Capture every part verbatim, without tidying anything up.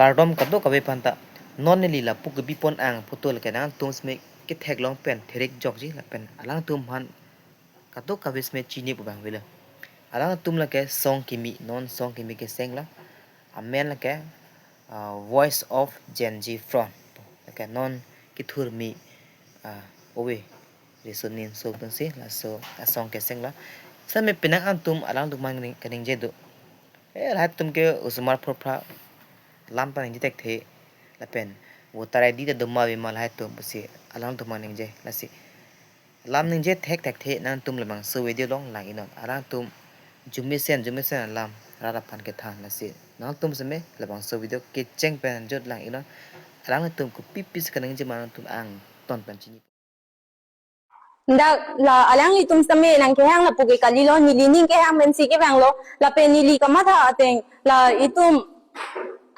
Kardom kadokave aphanta, non neli lapu kebipon ang photo lake nangtum seme ketheklong pen therekjokji lapen alangtum aphan kadokave seme chini pu abang avelo. Alangtum lake song kimi, non song kimi keseng lo. Amen lake, ah, Voice of Gen Z Front. Lake non kethurmi, ah, ove Riso Nimso atum si laso asong keseng lo. Seme penang angtum alangtum aphan kaning-, kaningje do. Eh, lahai atum ke osomar phurphra lam paningje thekthe lapen voter I D ta doma ave ma lahai atum pusi alangtum aphan ningje. Lasi lam ningje thekthekthe nangtum labangso video along lang-iknon. Alangtum jumesen jumesen alam rat aphan kethan, lasi nangtum seme labangso video kecheng pen jut lang-iknon. Alangtum kopi pisi kaningje ma nangtum angton pen chini. Dak la alanglitum seme nangkehang lapu ke kalilo, neli ning kehang pensi kevanglo, lapen neli kamatha ateng la itum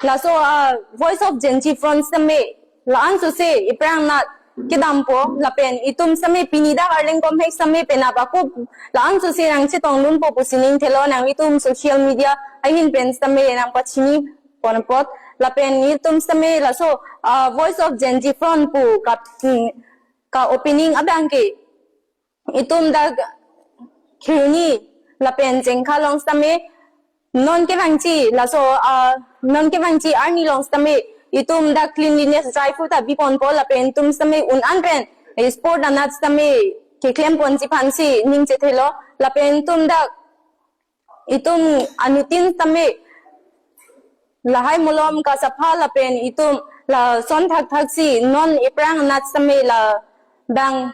laso, ah, Voice of Gen Z Front seme la-an sose iprangnat kedampo, lapen itum seme pini dak Arleng komhek seme penap ako la-an sose nangchetongdunpo pusi ningthelo, nanglitum social media ahin pen seme nangpachini pon apot, lapen itum seme laso, ah, Voice of Gen Z Front pu kap-, hmm, ka opening abang ke itum dak Kheroni lapen Jengkha along sitame non kevangji laso, ah, non kevangji arni along sitame itum dak cleanliness drive ta biponpo lapen itum sitame un-an pen, eh, sport anat sitame keklem ponji aphansi ningje thelo lapen itum dak itum anuttin sitame lahai molom kasapha lapen itum lason thakthak si non iprang anat sitame labang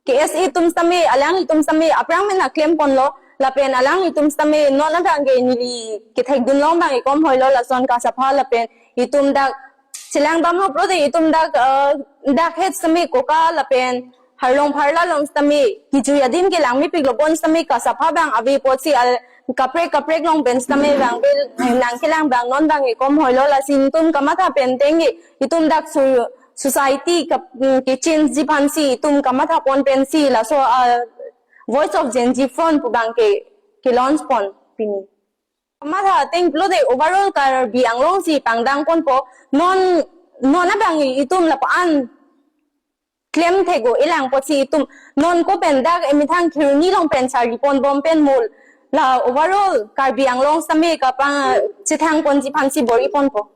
K S A atum sitame, alanglitum sitame aphrang pen keklem ponlo lapen alanglitum sitame non abang ke neli kethekdun long abang ikom hoilo lason kasapha lapen itum dak chelang damlo pulote itum dak, eh, dak het sitame koka lapen harlong pharla along sitame kejui adim ke langmepiklo, bonsitame kasapha abang ave apotsi al kaprek kaprek along pen sitame abang bil nangkelang abang non abang ikom hoilo, lasi itum kamatha pen ateng ke itum dak su-, society ka, mm, kechange ji aphansi itum kamatha pon pensi laso, ah, Voice of Gen Z Front pu abang ke, ke launch pon pini. Kamatha ateng pulote overall Karbi Anglong si pangdang ponpo, non, non abang itum lapu-an klem thek-o, elang apotsi itum non ko pen dak emethang Kheroni along pen charli ponbom pen mul la overall Karbi Anglong sitame kapachethang ponji aphansi bor-i ponpo.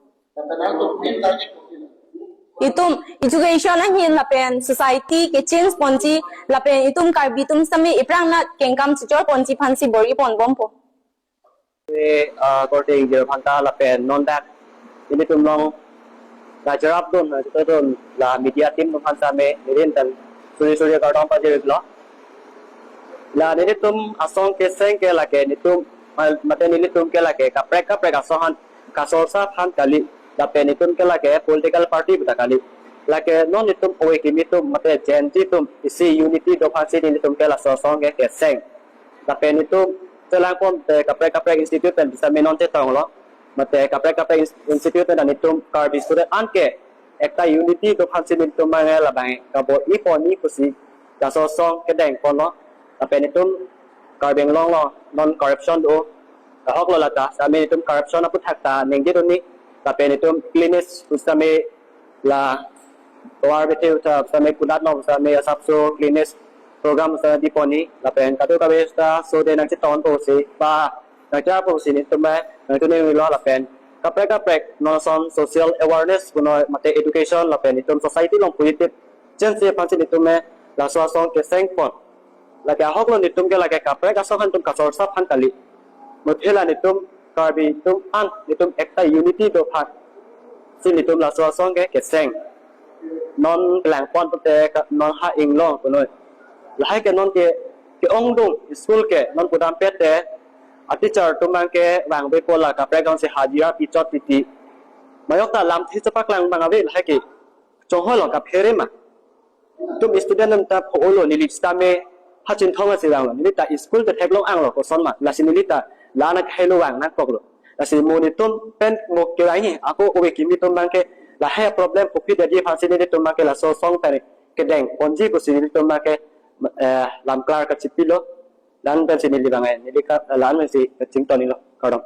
Itum education ahin lapen society kechange ponji lapen itum Karbi atum sitame iprang anat kengkam chechor ponji aphansi bor-i ponbompo. Eh, ah, korte ingjir aphanta lapen non dak nelitum along la cherapdun, la chetongdun la media team atum aphan sitame neli pen suri suri kardom pajirlo. La nelitum asong keseng ke lake nelitum, ma-, mate nelitum ke lake kaprek kaprek asong aphan kasorsa aphan kali, lapen nelitum ke lake political party puta kali. Lake non nelitum ove kimi atum mate Gen Z atum isi unity do aphansi nelitum ke laso asong ke keseng. Lapen itum chelang pon te kaprek kaprek institute pen bisa menon chetonglo. Mate kaprek kaprek ins-, institute pen itum Karbi student an ke ekta unity do aphansi itum mangel abang kabor-i pon-i pusi laso asong kedeng ponlo. Lapen itum Karbi Anglong along non corruption do, ahoklo lata, sitame itum corruption aputhak ta ningjedunji, lapen itum cleanliness sitame la tovar bethe uta sitame kulat along sitame asapso cleanliness program sitame bipon-i lapen kadokave ta so de nangchetongpo si ba nangchethangpo si nelitum nangtuning lo lapen kaprek kaprek non ason social awareness punoi mate education lapen itum society along positive change si aphansi nelitum laso asong keseng pon. Lake ahoklo nelitum ke lake kaprek asong aphan itum kasorsa aphan kali. Muthe la nelitum Karbi atum an nelitum ekta unity do aphansi nelitum laso asong ke keseng. Non kelang pon pute ka-, non ha inglong punoi. Lahai ke non ke, ke-ongdung school ke non pudam pete a teacher atum abang ke vangvepo la kaprek along si hajira pichot titi. Majok ta lamthe chepaklang abang ave lahai ke. Chonghoi along kaphere ma. Itum student atum ta pho-olo, neli sitame ha Chinthong asi vanglo. Neli ta school ketheklong anglo koson ma. Lasi neli ta la-an akhei lo vang nangkoklo. Lasi mo nelitum pen mo kevang-i ako ove kimi atum abang ke lahai problem puphi dadi aphansi nelitum abang ke laso asong ta kedeng ponji pusi nelitum abang ke, eh, lam klar kachipilo. La-an pensi neli vang-i, neli ka, la-an pensi kachington-ilo. Kardom.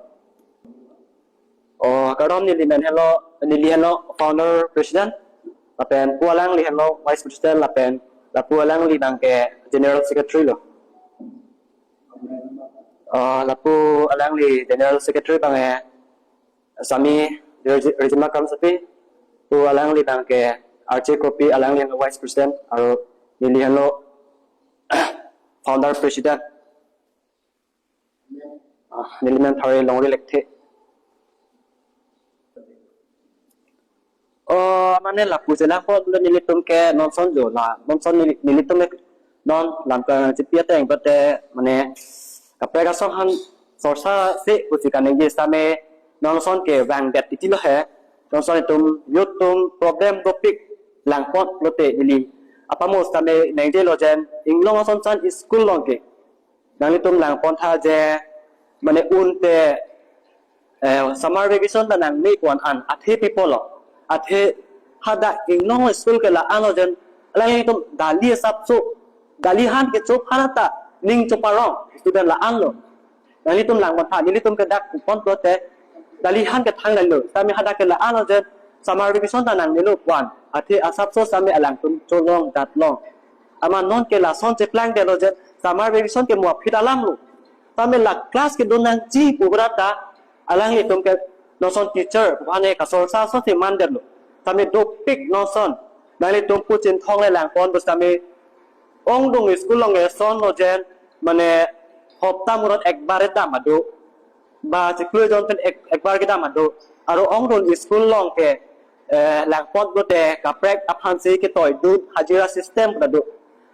Oh, kardom, neli men henlo, neli henlo founder president, lapen pu alangli henlo vice president, lapen lapu alangli abangke general secretary lo. Oh, lapu alangli general secretary abangke Sami Rejima Kramsapi, pu alangli abangke Archie Kropi, alangli henlo vice president, aru neli henlo founder president. Ah, neli men Thare Longri Lekthe. Oh, mane lapu chelangpon lo nelitum ke non ason jo la, non ason neli, nelitum ke non lam ka chipi ateng bate mane kaprek asong aphan sorsa si pusi kaningje sitame non ason ke vangdet titi lo he. Non ason itum youth atum problem dopik langpon lote ili. Apa mo sitame ningje lo jen inglong ason san school along ke nanglitum langpon tha je mane un te, eh, summer vacation ta nangne ko-an an athe pi pulo. Athe hadak inglong school ke la-an lo jen alanglitum dali asapso, dali han ke chop han ta ning chop arong student la-an lo. Nanglitum langpon tha, nelitum ke dak pon pulote dali han ke thang lo. Sitame hadak ke la-an lo jen summer vacation ta nangne lo ko-an. Athe asapso sitame alangtum cholong datlong. Amat non ke lason cheplang detlo jen summer vacation ke mo aphi alam lo. Sitame la class kedo nangji pu ra ta alanglitum ke non ason teacher mane kasorsa ason si man detlo. Sitame dopik non ason. Nanglitum pu Chinthong le langpon bus sitame ongdung school along eson lo jen mane hopta murot ekbar dam ado. Ba chiklo jon pen ek, ekbar kedam ado. Aru ongdung school along ke, eh, langpon lote kaprek aphansi ketoidun hajira system ado.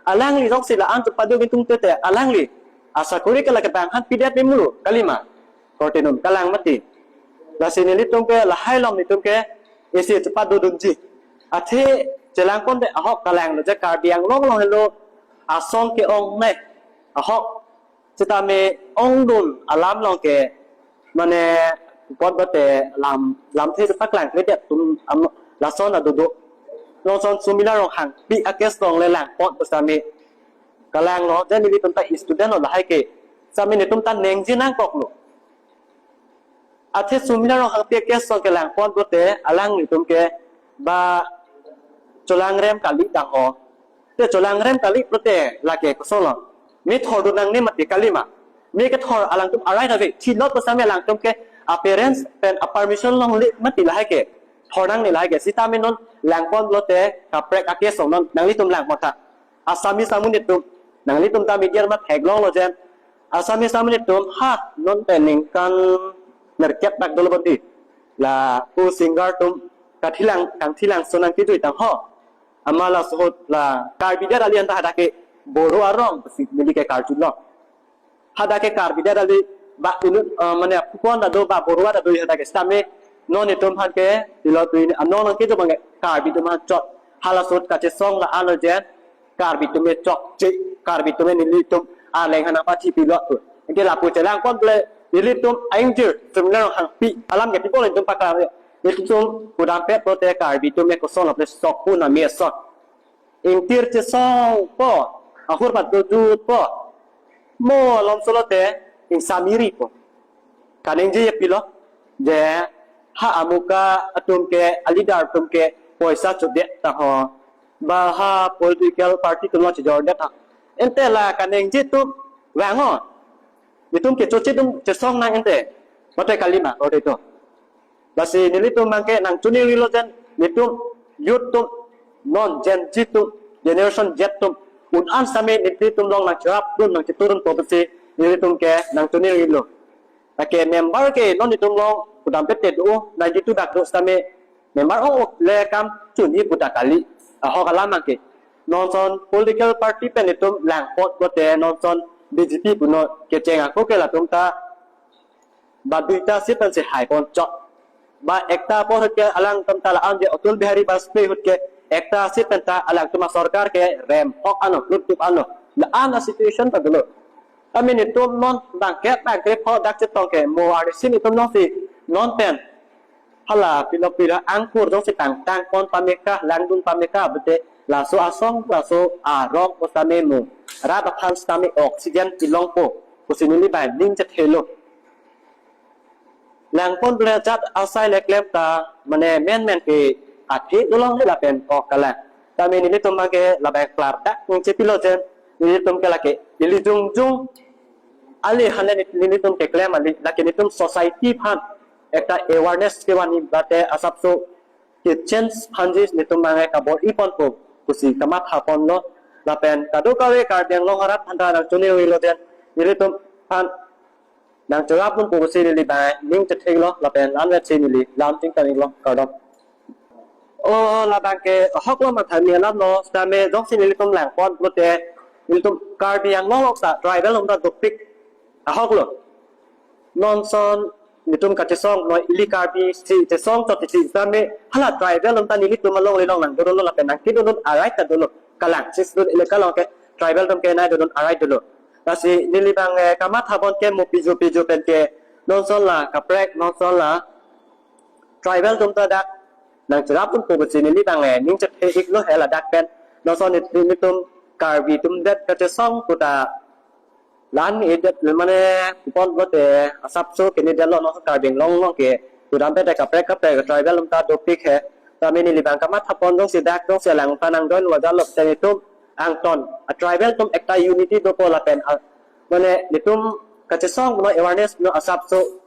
Alangli jongsi la-an chepado bintung tete alangli asakori ke la kebang han pidet pimulu kalima. Korte non kalang mati. Lasi nelitum ke lahai along nelitum ke isi chepado dunji. Athe chelangpon te ahok kalang lo je Karbi Anglong along henlo asong ke-ong ne. Ahok sitame ongdung alam along ke mane kot bate lam, lamthe paklang kle det atum am, lason adodo. Non ason Sumila Ronghangpi a-case along le langpon bus sitame kalang lo, jen nelitum ta student lo lahai ke. Sitame nelitum ta ningje nangkok lo. Athe Sumila Ronghangpi a-case along ke langpon pulote alanglitum ke ba cholangrem kali dang ho. Te cholangrem kali pulote lake koson lo. Mi thor do nangne mati kalima. Mi kethor alangtum arai dave. Thilot bus sitame alangtum ke a-parents pen a-permission longle mati lahai ke. Thor nangne lahai ke. Sitame non langpon pulote kaprek a-case along non nanglitum langpon tha. Assamese amonit atum, nanglitum ta media mat theklong lo jen. Assamese amonit atum ha non pen ningkan nerkep bak dolo bodi. Lapu singer atum kathilang, kangthilang sonang kijui tang ho. Amat laso ahut la Karbi det ali anta hadak ke Boro arong si neli ke karju lo. Hadak ke Karbi det ali ba inut, eh, mane apupon ado ba Boro ado hadak ke sitame non itum aphan ke tilo tui anong nangkejo abang ke Karbi atum aphan chot. Halaso ahut kachesong la-an lo jen Karbi atum ke chokche, Karbi atum ke nelitum aleng aphan nangpathi pilo tu. Anke lapu chelangpon ple nelitum a-ingjir Sumila Ronghangpi alam ke pi pulo nelitum paklang. Nelitum pudam pet pulote Karbi atum ke koson lo ple sok pu nami ason. Ingtir chesongpo, ahur pat dojutpo. Mo alom solo te ingsamiripo. Kaningje ye pilo, je ha amuka atum ke, a-leader atum ke poisa chodet ta ho. Ba ha political party atum lo chejordet ta. Ente la kaningje atum vang ho. Itum ke choche atum chesong nang ente. Mate kalima, orde to. Lasi nelitum abang ke nangchoningri lo jen, nelitum youth atum, non Gen Z atum, Generation Z atum, un-an sitame nelitum along nangcherapdun, nangcheturunpo pusi nelitum ke nangchoningri lo. Lake member ke non nelitum along pudam pet te do, ninety-two dak do sitame member ong-ok le kam chunji pu ta kali. Ahok alam abang ke. Non ason political party pen nelitum langpon pulote non ason B J P pu non kecheng ako ke latum ta ba duita seat pen si haipon chot. Ba ekta apor ahut ke alangtum ta la-an je Atal Bihari Vajpayee ahut ke ekta seat pen ta alangtum asorkar ke rem hok ano, lut tup ano. La-an a-situation ta dolo. Kami nelitum non bangket bangket pho dak chetong ke mo arsi nelitum along si non pen hala pilo pilo angkur jongsi tangtang pon pameka, langdun pameka, bete laso asong, laso arong pu sitame mo. Rat aphan sitame oxygen pilongpo pusi neli bai ning chethe lo. Langpon bre jat asai le klem ta mane menmen ke athi dulong le lapen ok kalang. Tame nelitum abang ke labang klardak nangchepilo jen nelitum ke lake ili jongjong ali hale nelitum keklem ali lake nelitum society aphan ekta awareness kevan-i bate asapso ke change aphansi nelitum abang ke kabor-i ponpo pusi kamatha ponlo. Lapen kadokave Karbi Anglong arat aphan ta nangchoningri lo jen nelitum aphan nangcherap ponpo pusi neli abang ning chetheklo lapen anvetsi neli lam chingtang-iklo, kardom. O labang ke ahok lo, matha mi alam lo, sitame jongsi nelitum langpon pulote nelitum Karbi Anglong along ta tribal atum ta dopik ahok lo. Non ason nelitum kachesong no ili Karbi si chesong chot si sitame hala tribal atum ta nelitum along le long nangdodunlo lapen nangkedodun a-right ta dolo. Kalang, sixth schedule elaka along ke tribal atum ke nangdodun a-right dolo. Lasi neli abang eh, kamatha pon ke mo pijo pijo pen ke non ason la kaprek, non ason la tribal atum ta dak nangcherap ponpo pusi neli abang eh, ning chethe-iklo he ladak pen. Non ason neli, nelitum Karbi atum det kachesong pu ta la-an edet mane kupon pulote asapso ke ni detlo, non ason Karbi Anglong along ke pudam pen kaprek kaprek tribal atum ta dopik he. Tame neli abang kamatha pon jongsi dak jongsi alang ta nangdon wajar lo pen nelitum angton a-tribal atum ekta unity dopo lapen a, mane nelitum kachesong no awareness no asapso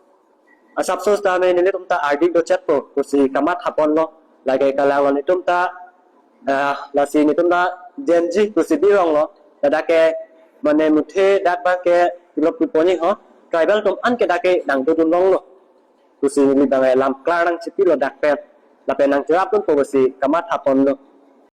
asapso sitame nelitum ta ardik dochetpo pusi kamatha ponlo. Lake kalang lo nelitum ta ah, lasi nelitum ta Gen Z pusi birong lo. Ladak ke mane muthe dak abang ke pilot pu pon-i ho. Tribal atum an ke dak ke nangdodun longlo pusi neli abang eh, lam klar nangchepilo dak pen. Lapen nangcherap ponpo pusi kamatha ponlo.